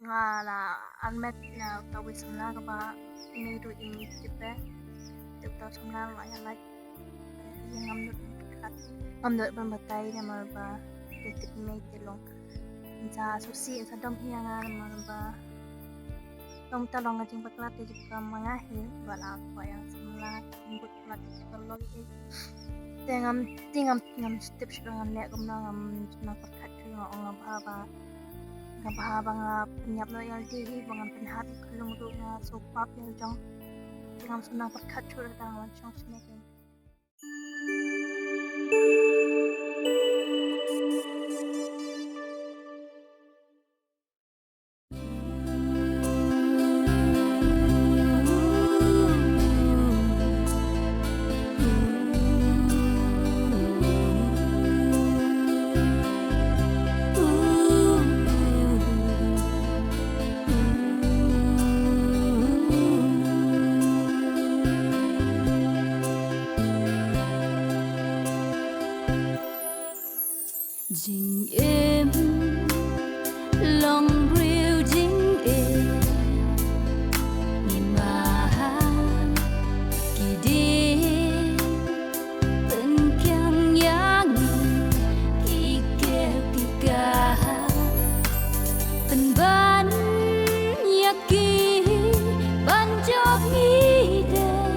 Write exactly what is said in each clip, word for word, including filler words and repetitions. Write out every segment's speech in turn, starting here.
nga la armet na uta u samla kaba i mei ruh i tip eh. Te uta u samla u la ïa lait. Ïa ngam nud ban pyrkhat, ngam nud ban batai namar ba te tip i mei te long. Yn sa sngewsih, yn sa dom hi ïa nga namar ba long, ta long ka jingbakla te jingpyrkhat ma nga hi ba la kwah ïa u samla, ngam nud ba te jingpyrkhat long hi. Te ngam, te ngam, ngam tip shuh ngan leh kumno, ngam nang pyrkhat shuh, nga ong nga bha ba, nga bha ba nga pynïap noh ïa lade hi, ba ngan pynhap ïa ka lum ruh, nga sngewpap ïa la jong. Te ngam sngewsih nang pyrkhat shuh, te nga wan shong shane. Jingim long briew jingim, ngi man ki dieng, pynkiang ïa ngi ki kew ki kha, pynban ïa ki ban jop ngi dei.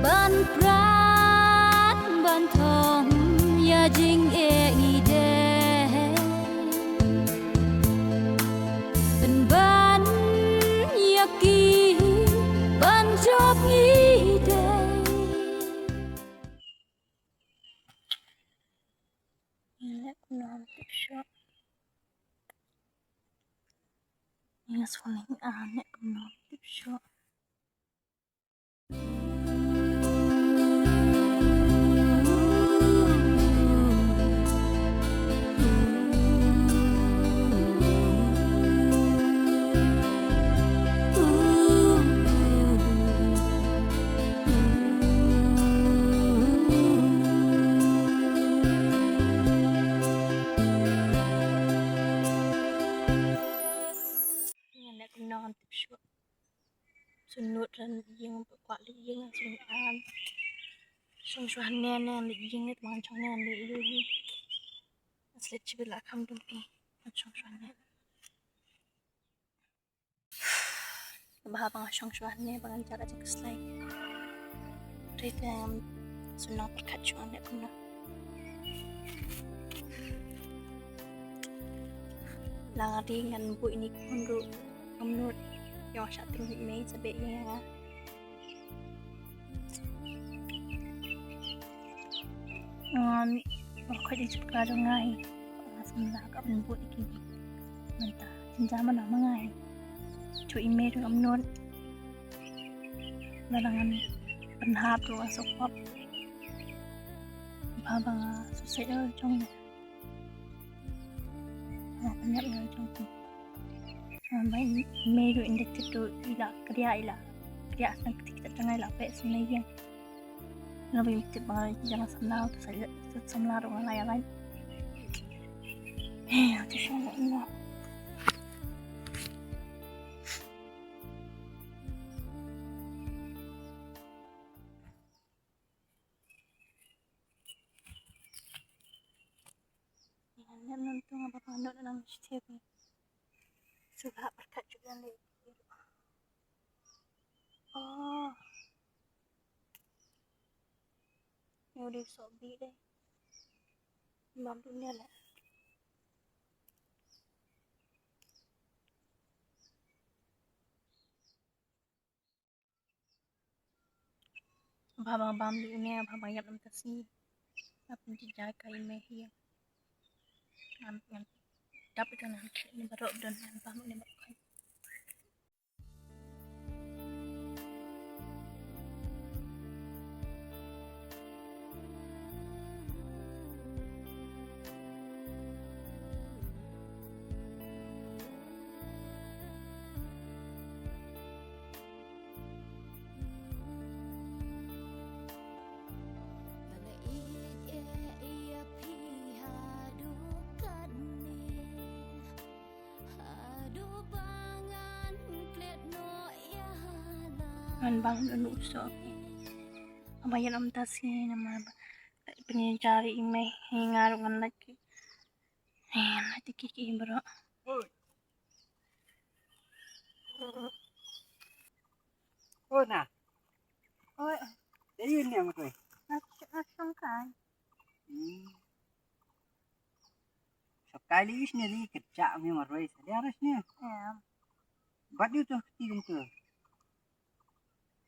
Ban pran ban thong ïa jingeh ngi dei. Pynban ïa ki ban jop ngi dei. Ngi leh kumno ngam tip shuh. Ngi sngewlyngngoh, ngi leh kumno ngam tip shuh. Ngan leh kumno ngam tip shuh. Shu nud ran ïing, kwah leit ïing, shu nud ran. Shong shuwa hangne, ne leit ïing, ne tang shong ne leit ïing. Slet shibit la kham dum phi. Shong shuwa hangne. Bha ba nga shong shuwa hangne ba ngan jia ka jingkhuslai. Te te ngam sngewthuh pyrkhat shuwa ne kumno. La nga dei ngan buh ïa ine i khun ruh ngam nud. Ïa nga shah tynrai mei sa beh ïa nga. Nga, nga khot ïa ki jingkyrkhu jong nga hi. Nga sngewlah ka ban buh ïa ki. Mynta jynjar mano ma nga hi. Shu i mei ruh ngam nud. Lada ngan pynhap ruh nga sngewpap. Bha ba nga suicide ïa la jong ne. Nga pynïap ïa la jong ne. Ba i mei ruh, i dei tip ruh i la kdiah, i la kdiah sngewthuh, kata jong nga i la peit sngewthuh ïa. Nga ba i tip ba nga ïa nga samla, to sa ïa samla ruh nga la ïa lait. He, to shong ruh nga. Ngan lem nang tu nga ba pang dot nang mesti ni. Sudah berkat juga ni. Oh. Ni udah sok bi deh. Bam dunia lah. Bha ba bam lei ine, bha ba ïap na mynta sngi. Ngan pynjah ka ine hi. Ngan, ngan dap ïa ka, ngan khleh ine baroh, don ngan bam ine baroh. Ngan bang dulu so. Aba yan am tasi nama ba. Pini jari ime hinga ruh ngan lagi. Ngan lagi kiki bro. Oh na. Oi. Dei yun niya matwei. Asong kai. Hmm. Sok kai li is niya li kerja mi matwei. Dia ras niya. Ya. Bat yu tu kiti kum tu.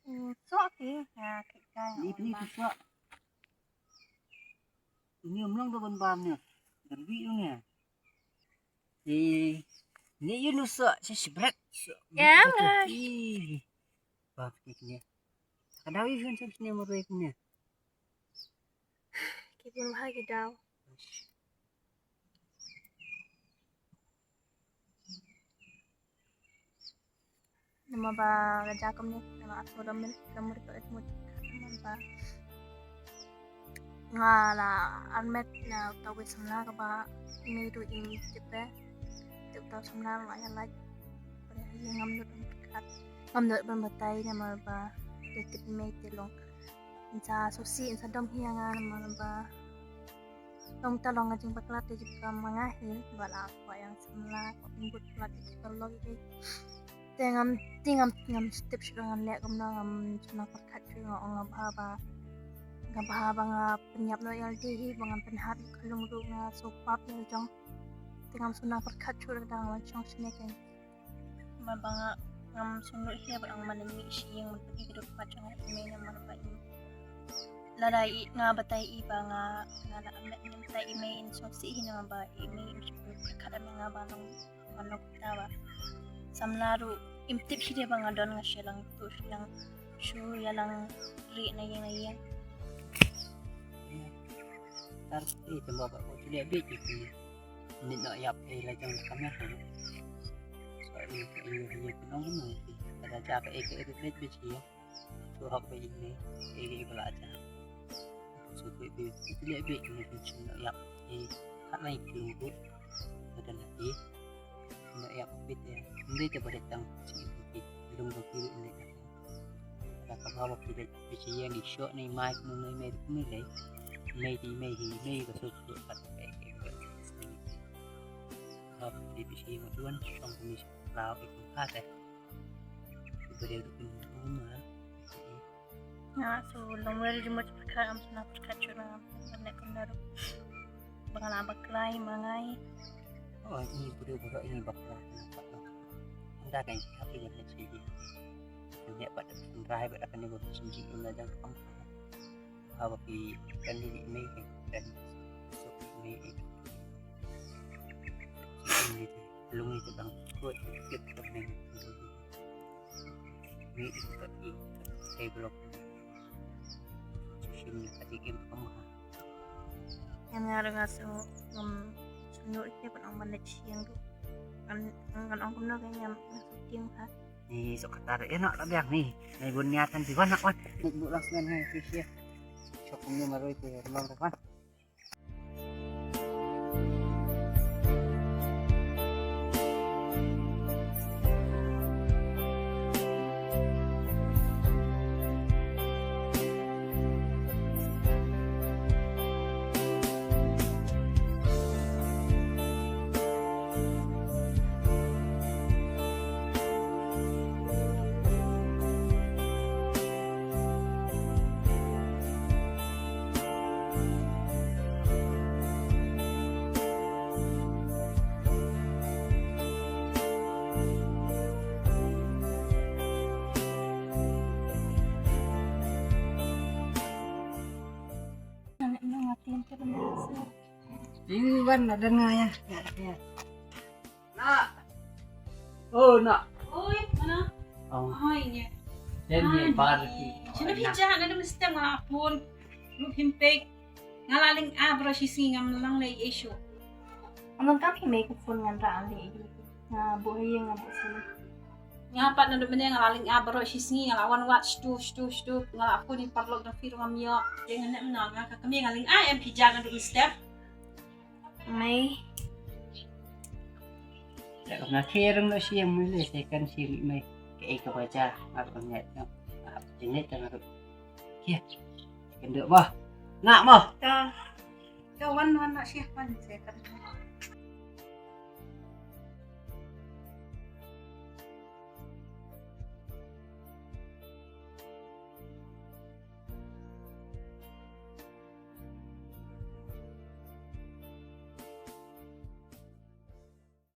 Hmm, sok ki. Ya, kerja. Ni ni tu sok. Ini umlong tu ban bam niya. Derbi yu niya. Eh, ni yu nu sok sesebret. Ya, mas. Ih. Bab kiknya. Kadang yu kan sini mereka kiknya. Kiknya mahal kita. Nama ba raja kamni nama asu ramen ramen to et mut nama ba nga la armet na tawi samla ka ba ini du ini tipe tip taw samla ma ya laj pada ini ngam dut berkat ngam dut berbatai nama ba de tip me te long insa susi insa dom hianga nama ba Long ta long nga jing bakla te jingkam ma nga hi ba la ko yang samla ko ingut plat te jingkam long te ngam te ngam ngam step shu ngan lek ngam na ngam suna perkat shu nga ong nga bha ba nga bha ba nga penyap no yang te hi ba ngam penhat ka lung ru nga so pap yang jong te ngam suna perkat shu da ngam chong sine te Maba nga ngam sngewthuh hi ba nga man mih shi ïing man pynïaid ka dok pat jong nga ïa i mei namar ba i lada i nga batai i ba nga nga la am leh ngam batai i mei in sngewsih hi namar ba i mei im shu pyrkhat ïa nga ba long ban long kumta ba samla ruh im tip shi de ba nga don nga shu ïalang tuh shu ïalang shu ïalang rieh na ïing na ïing. Tar i tymba ba ko tu leh bit ki. Nit noh ïap ei la jong kamera ha. So i ka i ka i ka nong no i ka da ja ka ei ka ei ka ei ka ei. So hap ka i ne ei ka ei ka la ja. So ka i ka i le be ka ne ka chin noh ïap ei. Hat lai ki lung bu. Ka da na i. Noh ïap bit ya. Ndei te ba de tang chi ki. Lung ba ki ne. Ka ka ba ba ki de ki chi yang di shok ni mai kumno ni mai kumno ni. Mai di mai hi mai ka so so ka ka ka ka. Ba ki di chi ma tuan shong ni la ba ki ka te. Ki ba de ku ni ma. Nga so long wer ju ma ka am sna ka chu na ne kumno. Ba nga la bakla i ma ngai. Oh, ini video baru ini bakla. Anda kan happy dengan sini. Ini apa tu? Rai ba kan ni ba sini ina dan kam. Apa pi kan ni ni kan so ni. Ini lung itu bang kuat kit kan ni. Ni itu kat di table. Sini tadi game kamu. Ngan nga ruh nga sngew ngam sngewthuh ïa ban ong ban leit sha ïing ruh. Ngan ngan ong kumno ka ngan nga sngewthuh ha. Ni sok kata ruh ïa noh ka biang ni. Nai bun nia than ti wan nak wan. Nik bu lang sngan hai ti sia. Sok kumno maroi ti wan. Ini ban ada nga ya. Ya, ya. Nak. Oh, nak. Oi, mana? Oh. Hai nya. Dan ni bar ki. Sini pija na dum stem ngala pun. Lu himpek. Ngala ling a bro sisi ngam lang lei isu. Amang kam hi mei ku phone ngan ra ang lei. Nga bu hi nga bu sini. Nga pat na dum ne ngala ling a bro sisi ngala wan wat stu stu stu ngala phone ni parlok da firu ngam yo. Deng ne mna nga ka kami ngala ling a em pija na dum stem. Mei. Nga khe rung lo shi yang mele se kan shi mei. Ke ka baja ngar ban ngai no. Jingeh tang ruh. Kia. Kan duk mo. Nak mo. Ta. Ta wan wan nak sih wan saya kan.